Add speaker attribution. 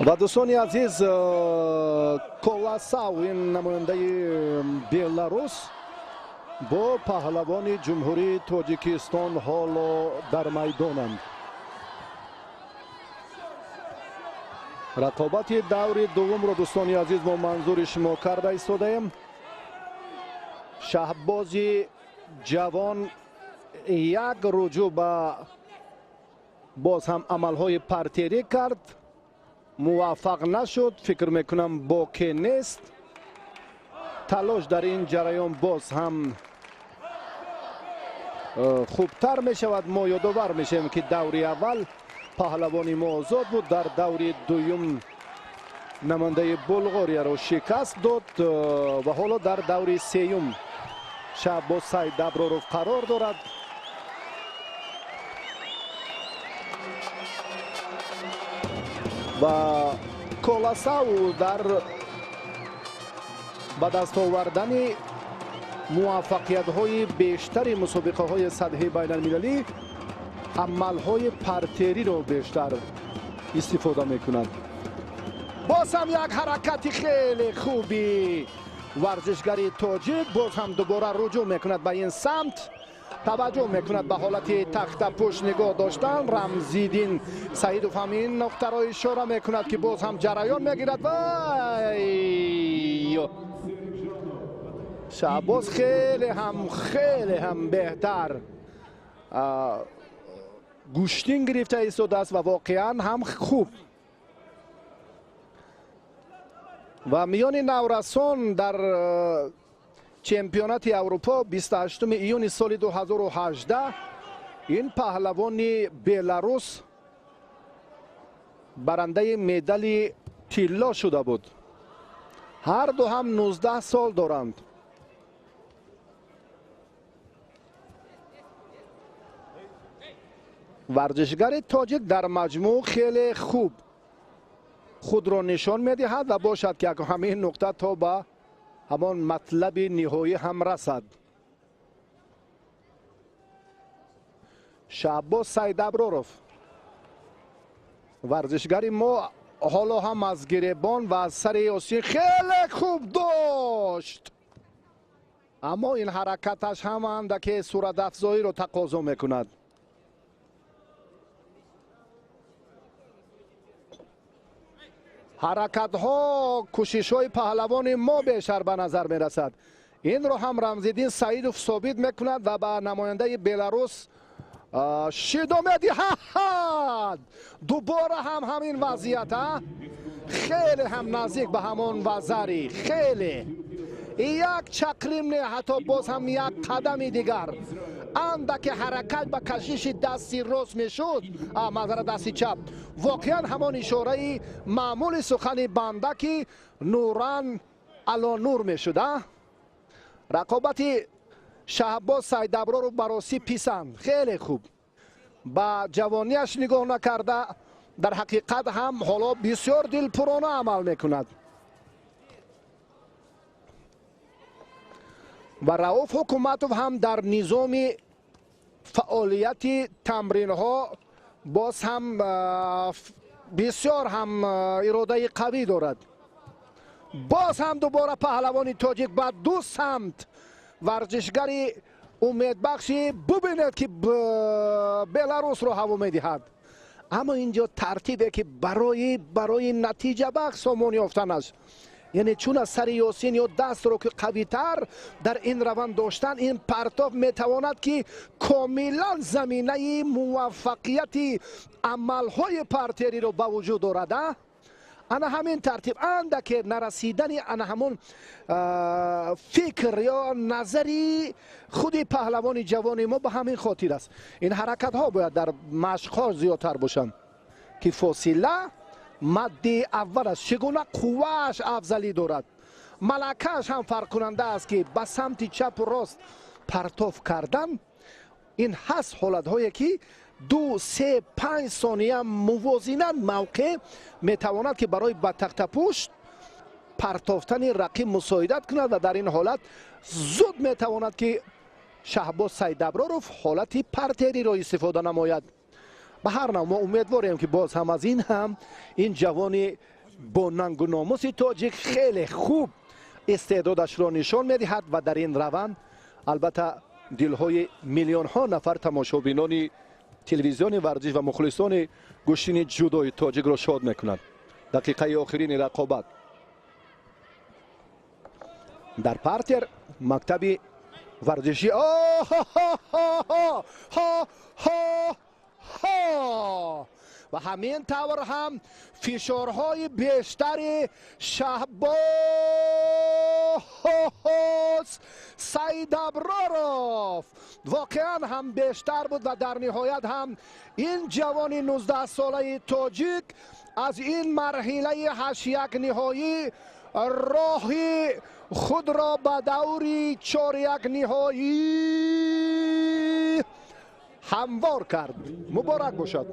Speaker 1: Ва, дӯстони азиз, Коласав, ин намояндаи Беларус, бо паҳлавони Ҷумҳурии Тоҷикистон ҳоло дар майдонанд. Рақобати даври дуввумро, дӯстони азиз, мо манзури шумо карда истодаем. Шаҳбози ҷавон як руҷӯъ ба боз ҳам амалҳои партерӣ кард, муваффақ нашуд. Фикр мекунам, боке нест. Талош дар ин ҷараён боз ҳам хубтар мешавад. Мо ёдовар мешавем, ки даври аввал паҳлавони мо озод буд, дар даври дуюм намояндаи Булғорияро шикаст дод ва ҳоло дар даври сеюм Шаҳбоз Сайдаброров қарор дорад. Ва Коласав дар ба даст овардани муваффақиятҳои бештари мусобиқаҳои сатҳи байналмилалӣ амалҳои партериро бештар истифода мекунад. Боз ҳам як ҳаракати хеле хуби варзишгари тоҷик, боз ҳам дубора руҷӯъ мекунад ба ин самт, таваҷҷӯҳ мекунад ба ҳолати тахтапӯш нигоҳ доштан. Рамзиддин Саидов ҳам ин нуқтаро ишора мекунад, ки боз ҳам ҷараён мегирад. Вай, Шаҳбоз хеле ҳам беҳтар гӯштин гирифта истодааст ва воқеан ҳам хуб. Ва миёни наврасон дар чемпионати Аврупо 28 июни соли 2018 ин паҳлавони Беларус барандаи медали тилло шуда буд. Ҳарду ҳам 19 сол доранд. Варзишгари тоҷик дар маҷмӯъ хеле хуб худро нишон медиҳад ва бошад, ки ҳамин нуқта то ба ҳамон матлаби ниҳоӣ ҳам расад. Шаҳбоз Сайдаброров, варзишгари мо, ҳоло ҳам аз гиребон ва аз сари ёсин хеле хуб дошт, аммо ин ҳаракаташ ҳам андаке суратафзоиро тақозо мекунад. Ҳаракатҳо, кӯшишҳои паҳлавони мо бештар ба назар мерасад. Инро ҳам Рамзиддин Саидов собит мекунад ва ба намояндаи Беларус шидо медиҳад. Дубора ҳам ҳамин вазъият, хеле ҳам наздик ба ҳамон вазари, хеле як чақрим не, ҳатто боз ҳам як қадами дигар андаке ҳаракат ба кашиши дасти рост мешуд, маъзара, дасти чап. Воқеан ҳамон ишораи маъмули сухани банда, ки нуран ало нур мешуд. Рақобати Шаҳбоз Сайдаброров баросӣ писанд, хеле хуб. Ба ҷавонияш нигоҳ накарда, дар ҳақиқат ҳам ҳоло бисёр дилпурона амал мекунад. Ва Рауф Ҳукуматов ҳам дар низоми фаъолияти тамринҳо боз ҳам бисёр ҳам иродаи қавӣ дорад. Боз ҳам дубора паҳлавони тоҷик ба ду самт, варзишгари умедбахши, бубинед, ки Беларусро ҳаво медиҳад, аммо инҷо тартибе, ки барои натиҷабахш сомон ёфтанаш, яъне чун аз сари ёсин ё дастро ки қавитар дар ин раванд доштан, ин партоф метавонад, ки комилан заминаи муваффақияти амалҳои партериро ба вуҷуд орад. Ана ҳамин тартиб, андаке нарасидани ана ҳамон фикр ё назари худи паҳлавони ҷавони мо ба ҳамин хотир аст. Ин ҳаракатҳо бояд дар машқҳо зиёдтар бошанд, ки фосила мадди аввал аст. Чӣ гуна қуввааш афзалӣ дорад, малакааш ҳам фарқкунанда аст, ки ба самти чапу рост партоф кардан. Ин ҳаст ҳолатҳое, ки 2, 3, 5 сония мувозинат мавқеъ метавонад, ки барои ба тахтапушт партофтани рақиб мусоидат кунад ва дар ин ҳолат зуд метавонад, ки Шаҳбоз Сайдаброров ҳолати партериро истифода намояд. Ба ҳар нав мо умедворем, ки боз ҳам аз ин ҳам ин ҷавони бо нангу номуси тоҷик хеле хуб истеъдодашро нишон медиҳад ва дар ин раванд албатта дилҳои миллионҳо нафар тамошобинони телевизиони варзиш ва мухлисони гӯштини ҷудои тоҷикро шод мекунад. Дақиқаи охирини рақобат дар партер мактаби варзишӣ. Ҳо, ва ҳамин тавр ҳам фишорҳои бештари Шаҳбоз Саидаброров воқеан ҳам бештар буд ва дар ниҳоят ҳам ин ҷавони 19-солаи тоҷик аз ин марҳилаи 8-1 ниҳоӣ роҳи худро ба даври 4-1 ниҳоӣ ҳамвор кард. Муборак бошад.